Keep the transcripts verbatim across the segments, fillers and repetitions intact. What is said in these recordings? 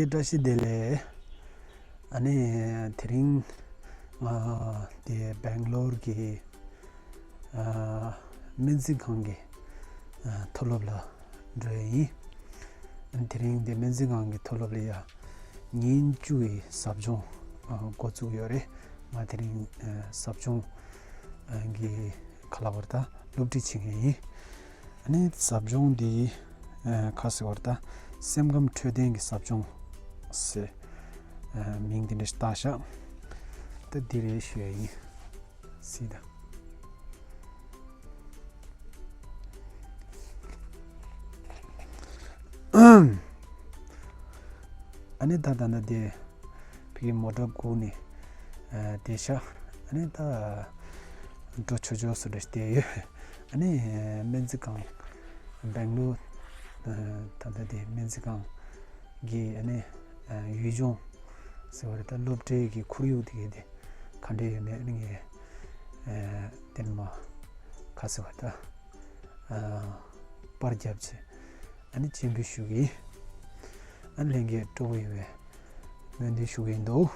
བཀྲ་ཤིས་བདེ་ལེགས། ཨ་ནི་དེ་རིང་ང་དེ་སྦེང་ལོར་གྱི་ཨ་སྨན་རྩིས་ཁང་གི་ཨ་མཐོ་སློབ་ལ་འགྲོ་ཡི་ཡིན། ཨ་ནི་དེ་རིང་དེ་སྨན་རྩིས་ཁང་གི་མཐོ་སློབ་ལ་ཡ་ཉིན་བཅུ་ཡི་ཟབ་སྦྱོང་ཨ་འགོ་བཙུགས་ཡོད་རེད། ང་དེ་རིང་ཨ་ཟབ་སྦྱོང་ཨ་གི་ཁ་ལ་བར་ད་སློབ་ཁྲིད་བྱེད་མཁན་ཡིན། ཨ་ནི་ཟབ་སྦྱོང་འདི་ཨ་ག་ཟེར་བར་ད་སེམས་ཁམས་འཕྲོད་བསྟེན་གྱི་ཟབ་སྦྱོང་ཟེར་ཨ་མིང་འདི་འདྲ་ཞིག་བཏགས་ཤག་ད་འདི་རེད་ཞུ་ཡ་ཡིན། སྲིད་ད། ཨ་ནི་ད་ད་ད་དེ་ཕ་གི་མོ་ཊ་སྒུག་ནས་ཨ་བསྡད་ཤག་ཨ་ནི་ད་འགྲོ་ཆོག་ཆོག་སུ་འདྲ་ཞིག་བསྡད་ཡོད། ཨ་ནི་སྨན་རྩིས་ཁང་སྦེང་ལོར་ཨ་ད་ད་དེ་སྨན་རྩིས་ཁང་གི་ཨ་ནི་ཨ་ཡུལ་ལྗོངས་ཟེར་བ་རེད། ད་སློབ་གྲྭའི་གི་ཁོར་ཡུག་དེ་གི་དེ་ག་འདྲ་ཡོད་མེད་ཨ་ནི་ངས་ཨ་དེ་ནི་མ་ག་ཟེར་བ་ད་ཨ་པར་བརྒྱབ་བྱས་ཨ་ནི་སྤྱན་འབུལ་ཞུ་གི་ཡིན། ཨ་ནི་ལྷན་རྒྱས་སྤྲོ་པོ་ཡོད་པའི་སྨོན་འདུན་ཞུ་གི་ཡིན་འདུག་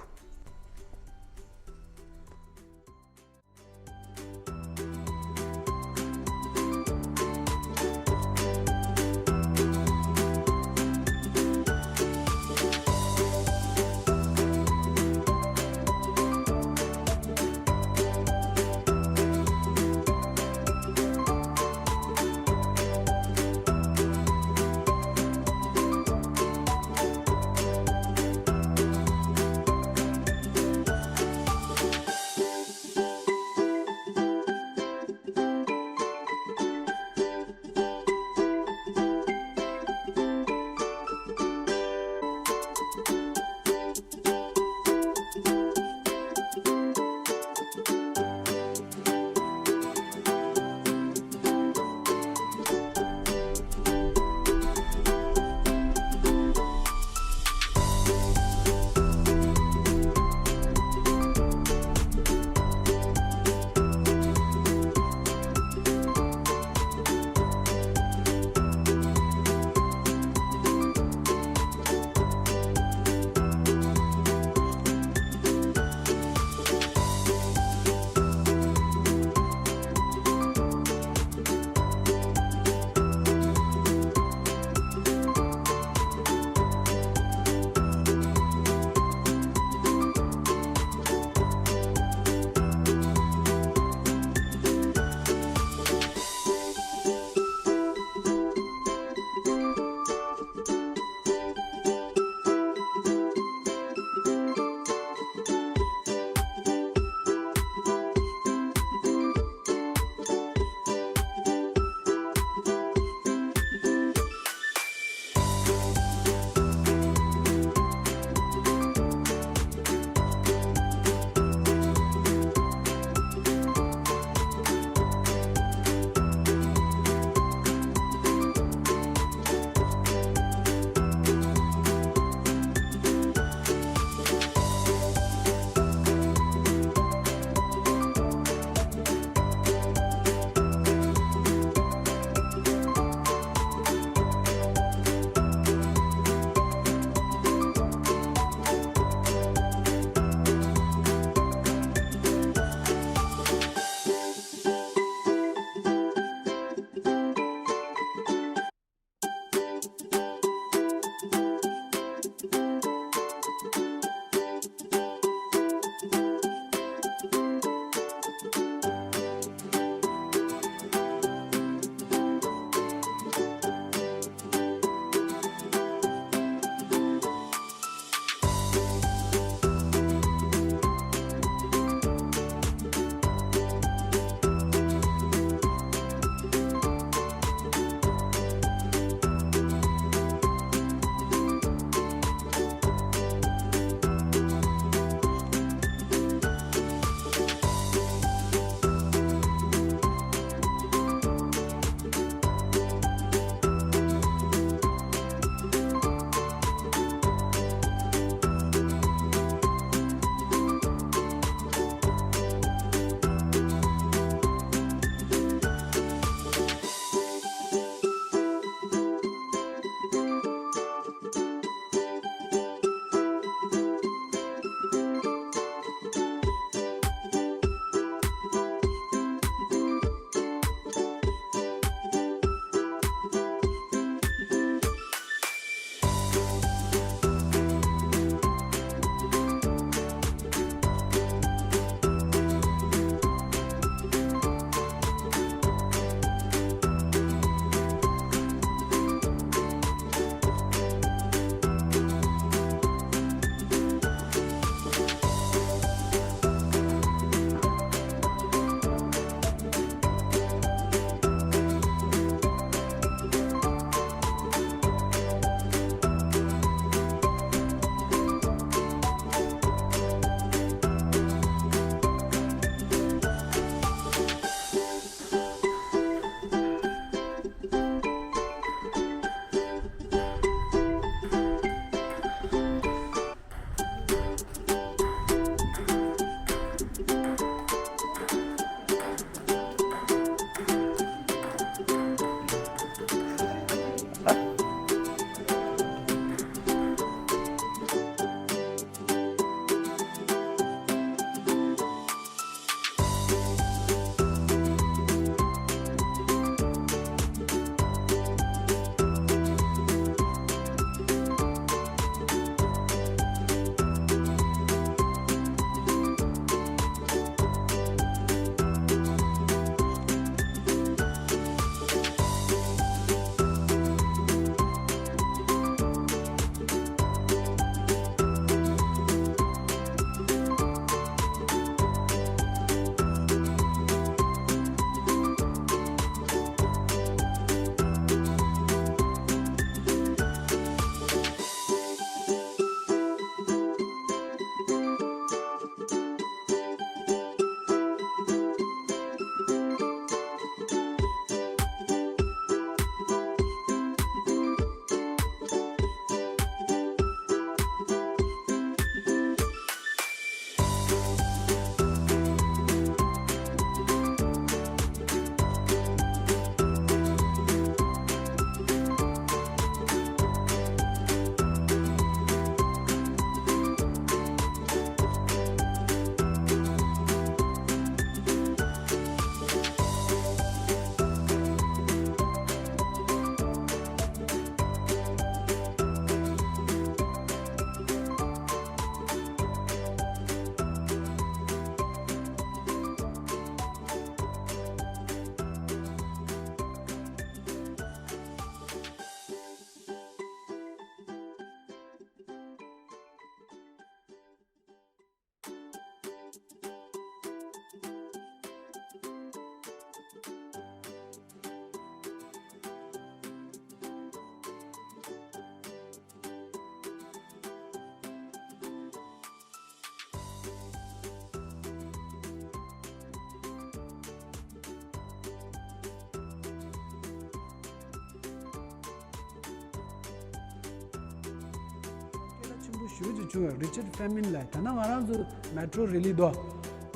ཞེ་པོ་ཅིག་བྱུང་ཡོད། རི་ཅར་ཕེ་མིན་ལབ། ད་ནང་ང་རང་ཚོ་མེ་ཊོ་རེ་ལི་དོ།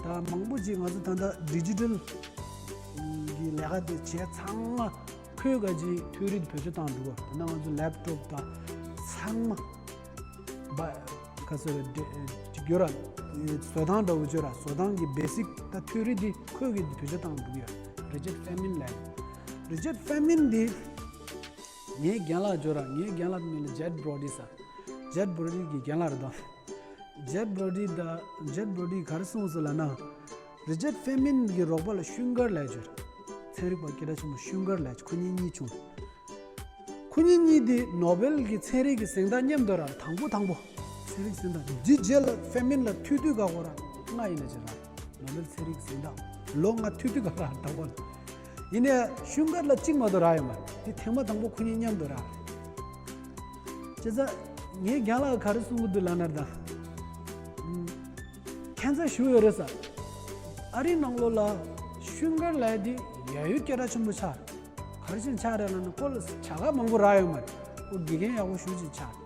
ད་མང་པོ་ཅིག་ང་ཚོ་ད་ལྟ་ཌི་ཇི་ཊལ་གྱི་ལས་ཀ་དེ་བྱས་ཚང་མ་ཁོས་ག་ཅིག་འཕྲུལ་རིག་བེད་སྤྱོད་བཏང་འགྲོ་གི། ད་ནང་ང་ཚོ་ལེབ་ཊོབ་དང་ཚང་མ་བ་ག་ཚོད་རེད་ཅིག་ཡོད་ར། བཟོ་སྟངས་འདྲ་བོ་ཅིག་ཡོད་ར། བཟོ་སྟངས་ཀྱི་བེ་སིག་ད་འཕྲུལ་རིག་དེ་ཁོས་གི་བེད་སྤྱོད་བཏང་འགྲོ་གི་ཡོད། རི་ཅར་ཕེ་མིན་ལབ། རི་ཅར་ཕེ་མིན་དེ་ངའི་རྒན་ལགས་ཅིག་ཡོད་ར། ངའི་རྒན་ལགས་མིང་ལ་ཇེཊ་བྷྲོ་ཌི་ཟེར། ཇེཊ་བྷྲོ་ཌི་གི་རྒན་ལགས་རེད་དོ། ཇེཊ་བྷྲོ་ཌི་ད་ཇེཊ་བྷྲོ་ཌི་ག་རེ་གསུངས་སོང་ལབ་ན། རི་ཅར་ཕེ་མིན་གྱི་རོགས་པ་ལ་ཤུན་གར་ལབ་ཅིག་ཡོད་ར། ཚན་རིག་པ་སྐད་གྲགས་ཆེན་པོ་ཤུན་གར་ལབ་ཅིག་ཁོ་གཉིས་གཉིས་བྱུང་། ཁོ་གཉིས་གཉིས་དེ་ནོ་བེལ་གྱི་ཚན་རིག་གི་གཟེངས་རྟགས་མཉམ་དུ་ར། དང་པོ་དང་པོ་ཚན་རིག་གཟེངས་རྟགས། འདི་རྗེས་ལ་ཕེ་མིན་ལ་མཐུད་དུས་ག་གོ་ར་ལྔ་ཡིན་ན་ཅིག་ར། ནོ་བེལ་ཚན་རིག་གཟེངས་རྟགས་ལོ་ལྔ་མཐུད་དུས་ག་ར་དང་པོ་ལ། ཡིན་ནའི་ཤུན་གར་ལ་གཅིག་མ་གཏོགས་རག་ཡོད་མ་རེད། དེ་ཐེངས་མ་དང་པོ་ཁོ་གཉིས་མཉམ་དུ་རག་རེད། བྱས་ཙང་ངའི་རྒན་ལགས་ག་རེ་གསུང་གི་འདུག་ལབ་ན་ད། ཨུམ། ཁྱད་མཚར་ཞེ་པོ་ཡོད་རེད་ཟེར། ཨ་རིའི་ནང་ལོགས་ལ་ཤུན་གར་ལབ་ཡ་དེ་ཡ་ཡོད་སྐད་གྲགས་ཆེན་པོ་ཆགས། ག་རེ་བྱས་ནས་ཆགས་རེད་ལབ་ན་ཁོ་ལ་བྱ་དགའ་མང་པོ་རག་ཡོད་མ་རེད། ཁོ་དགེ་རྒན་ཡག་པོ་ཞེ་པོ་ཅིག་ཆགས།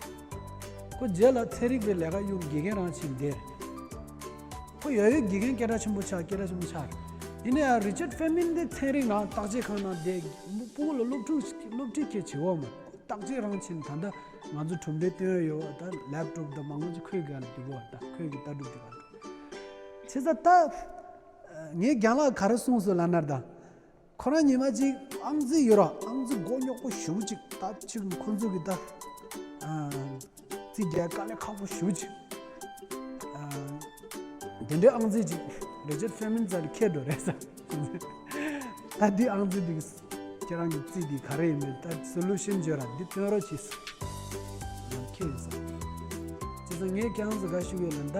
ཁོ་རྗེས་ལ་ཚན་རིག་པའི་ལས་ཀ་གཡུག་དགེ་རྒན་རང་ཕྱིན་བསྡད་རེད། ཁོ་ཡ་ཡོད་དགེ་རྒན་སྐད་གྲགས་ཆེན་པོ་ཆགས། སྐད་གྲགས་ཆེན་པོ་ཆགས་རེད། ཡིན་ན་ཡང་རི་ཅར་ཕེ་མིན་དེ་ཚན་རིག་ནང་བརྟག་དཔྱད་ཁང་ནང་བསྡད། སྤུ་གུ་ལ་སློབ་ཕྲུག་སློབ་ཁྲིད་ཁྱེད་བྱེད་འོག་མ་བརྟག་དཔྱད་རང་ཕྱིན། ད་ལྟ་ང་ཚོ་གྲུབ་འབྲས་སྟོན་ཡ་ཡོད་པ། ད་ལེབ་ཊོབ་དང་མང་པོ་ཅིག་ཁོའི་སྒང་ལ་འདུག་གོ། ད་ཁོའི་གི་ལྟ་གྲུབ་དེ་ག་འདུག་བྱས་ཙང་ད་ངའི་རྒན་ལགས་ག་རེ་གསུངས་སོང་ལབ་ན་ད། ཁོ་རང་ཉི་མ་གཅིག་ཨང་རྩིས་ཡོད་ར། ཨང་རྩིས་མགོ་རྙོག་པོ་ཞེ་པོ་ཅིག་ད་ཅིག་ཁོ་ཚོ་གི་ད་ཨ་རྩིས་རྒྱག་དཀའ་ལས་ཁག་པོ་ཞེ་པོ་ཅིག་ཨ་དེ་འདྲའི་ཨང་རྩིས་ཅིག་རི་ཅར་ཕེ་མིན་རྩར་ཁྱེར་འགྲོ་རེད་ཟེར། ད་འདི་ཨང་རྩིས་འདི་ཁྱེད་རང་གི་རྩིས་འདི་ག་རེ་ཡིན་མིན་ད་སོ་ལུ་ཤན་བརྗོད་ར། འདི་སྟོན་རོགས་གྱིས་ཟེར། ཡང་ཁྱེར་ཡོད་ཟེར། བྱས་ཙང་ངས་ཁྱེད་རང་ཚོ་ག་ཞུ་གི་ཡོད་ལབ་ན་ད།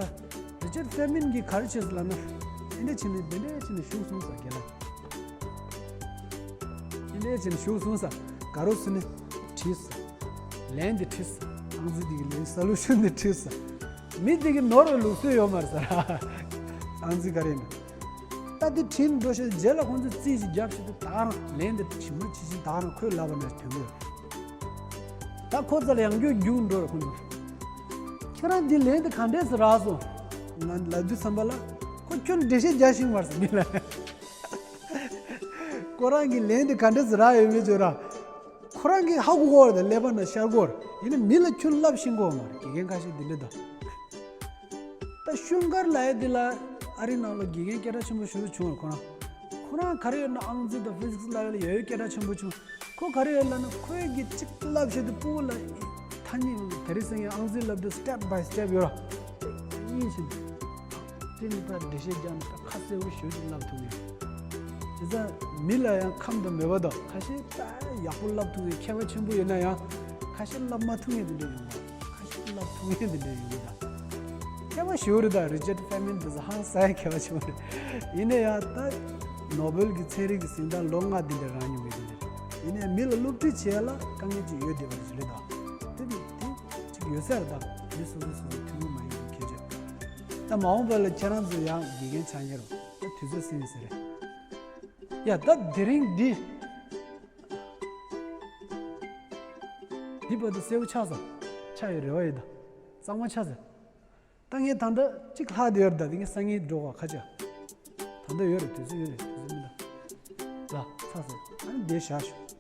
རི་ཅར་ཕེ་མིན་གྱིས་ག་རེ་བྱས་སོང་ལབ་ན། དེ་འདྲ་བྱས་ནས་དེ་འདྲ་བྱས་ནས་བཞུགས་སོང་ཟེར། རྒན་ལགས། དེ་འདྲ་བྱས་ནས་བཞུགས་སོང་ཟེར། དགའ་རོགས་སུ་ནས་བྲིས་ཟེར། ལན་དེ་བྲིས་ཟེར། ཨང་རྩིས་དེ་གི་ལན་སོ་ལུ་ཤན་དེ་བྲིས་ཟེར། མི་དེ་གི་ནོར་བའི་ལུགས་སྲོལ་ཡོད་མ་རེད་ཟེར། ཨང་རྩིས་ག་རེ་ཡིན་ན། ད་དེ་བྲིས་འགྲོ་ཤག་རྗེས་ལ་ཁོང་ཚོས་རྩིས་ཤིག་བརྒྱབ་ཤག་དེ་ད་རང་ལན་དེ་ཇི་མ་ཇི་བཞིན་ད་རང་ཁོའི་ལག་པ་ནས་ཐོན་གི་ཡོད། ད་ཁོ་རྩ་ལ་ཡང་བསྐྱར་རྒྱུགས་འགྲོ་རེད་ཁོང་ཚོ། ཁྱེད་རང་འདི་ལན་དེ་ག་འདྲས་སུ་རག་སོང་། ང་ལབ་དུས་ཙམ་པ་ལ་ཁོ་ཁྱོན་འགྲེལ་བཤད་རྒྱག་ཤེས་མ་རེད་ཟེར་མི་ལ། ཁོ་རང་གི་ལན་དེ་ག་འདྲས་སུ་རག་ཡོད་མེད་བརྗོད་ར། ཁོ་རང་གིས་ཧ་གོ་གོ་རེད། ད་ཀླད་པ་ནང་ཤར་གོ་རེད། ཡིན་ན་མི་ལ་ཁྱོན་ལབ་ཤེས་གོ་མ་རེད། དགེ་རྒན་ཁ་ཤས་འདི་འདྲ་ད། ད་ཤུན་གར་ལབ་ཡ་འདི་ལ་ཨ་རི་ནང་ལ་དགེ་རྒན་སྐད་གྲགས་ཆེན་པོ་ཞེ་པོ་བྱུང་བ་རེད་ཁོ་རང་། ཁོ་རང་ག་རེ་ཡོད་ན་ཨང་རྩིས་དང་ཕི་ཟིག་སི་ལབ་ཡ་ལ་ཡ་ཡོད་སྐད་གྲགས་ཆེན་པོ་བྱུང་། ཁོ་ག་རེ་ཡོད་ལབ་ན་ཁོས་གི་གཅིག་ལབ་བྱས་དུས་སྤུ་གུ་ལ་ཐ་སྙད་དེ་རིང་སང་ཉིན་ཨང་རྩིས་ལབ་དུས་སི་ཊེབ་བྷའི་སི་ཊེབ་ཡོད་ར། གཉིས་བྱས་ནས་དེ་ནི་ད་འགྲེལ་བཤད་རྒྱག་ན་ད་ཁ་གསལ་པོ་ཞེ་པོ་ཅིག་ལབ་ཐུབ་ངེས། བྱས་ཙང་མི་ལ་ཡང་ཁམས་དང་མོས་པ་དང་ཁ་ཤས་ད་ཡག་པོ་ལབ་ཐུབ་ངེས་མཁས་པ་ཆེན་པོ་ཡོད་ན་ཡང་ཁ་ཤས་ལབ་མ་ཐུབ་ངེས་དེ་འདྲ་ཡོང་བ། ཁ་ཤས་ལབ་ཐུབ་ངེས་དེ་འདྲ་ཡོང་གི་ད། མཁས་པ་ཞེ་པོ་རེད་ད། རི་ཅར་ཕེ་མིན་དེ་ཚོ་ཧང་སང་མཁས་པ་ཆེན་པོ་རེད། ཡིན་ན་ཡང་ད་ནོ་བེལ་གྱི་ཚན་རིག་གི་གཟེངས་རྟགས་ལོ་ལྔ་འདི་འདྲ་རག་མྱོང་གི་དེ་འདྲ་རེད། ཡིན་ནའི་མི་ལ་སློབ་ཁྲིད་བྱེད་ཡ་ལ་དཀའ་ངལ་ཅིག་ཡོད་བསྡད་པ་ཞིག་རེད་ད། དེ་ནི་དེ་ཅིག་ཡོད་ས་རེད་ད། མི་སོ་སོ་སོ་སོ་ཐུན་མོང་མ་ཡིན་པའི་ཁྱད་ཆོས། ད་མ་འོངས་པ་ལ་ཁྱེད་རང་ཚོ་ཡང་དགེ་རྒན་ཆགས་ཉེ་རུ་ད་དུས་ཚོད་ཟིན་ཡོད་ས་རེད། ཡ་ད་དེ་རིང་འདི། འདི་བར་དུ་གསལ་པོ་ཆགས་སོང་། ཆགས་ཡོད་རེ་བ་ཡོད་ད། གཙང་མ་ཆགས་ཟེར། ད་ངས་ད་ལྟ་གཅིག་ལྷག་བསྡད་ཡོད་རེད་ད། དེ་ངས་སང་ཉིན་འགྲོ་བ་ཁ་ཆག་ད་ལྟ་ཡོད་རེད། དུས་ཚོད་ཡོད་རེད། དུས་ཚོད་མི་འདུག་ལ་ཚ་ཟེར། ཨ་ནི་བསྡད་བཞག་ཞུ།